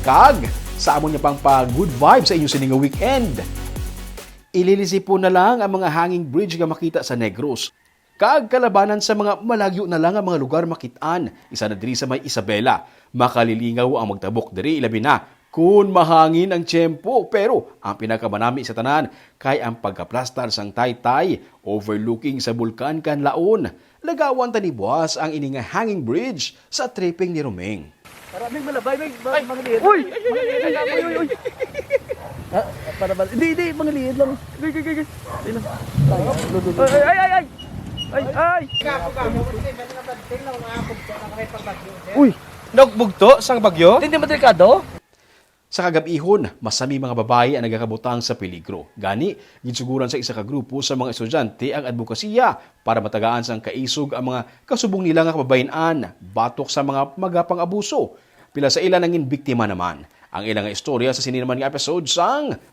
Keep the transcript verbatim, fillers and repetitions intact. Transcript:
Kag sa amon nga pang pa good vibe sa inyo sini nga weekend, ililisipon na lang ang mga hanging bridge nga makita sa Negros, kag kalabanan sa mga malagyo na lang nga mga lugar makit-an. Isa na diri sa may Isabela, makalilingaw ang magtabok diri, ilabi na kun mahangin ang tiyempo. Pero ang pinakamanami sa tanan kay ang pagkaplastar sang taytay overlooking sa Bulkan Kanlaon. Lagawan ta ni buwas ang ini nga hanging bridge sa tripping ni Roming. Para may malabay, may, may mga liit. Uy! Ay, ay, ay, ay, ay, ay, ay. Uy, uy. Ah, para ba? Hindi, hindi, mga liit lang. Hindi, hindi, hindi. Hindi lang. Ay, ay, ay, ay. Ay, ay. Uy! Nagbugto sang bagyo? Hindi, hindi madelikado. Sa kagab-ihon, masami mga babayi ang nagakabutang sa peligro. Gani, ginsuguran sa isa ka grupo sa mga estudyante ang adbokasiya para matagaan sang kaisog ang mga kasubong nila nga kababayin-an batok sa mga magapang abuso. Pila sa ila nangin biktima naman. Ang ila nga istorya sa sini naman nga episode sang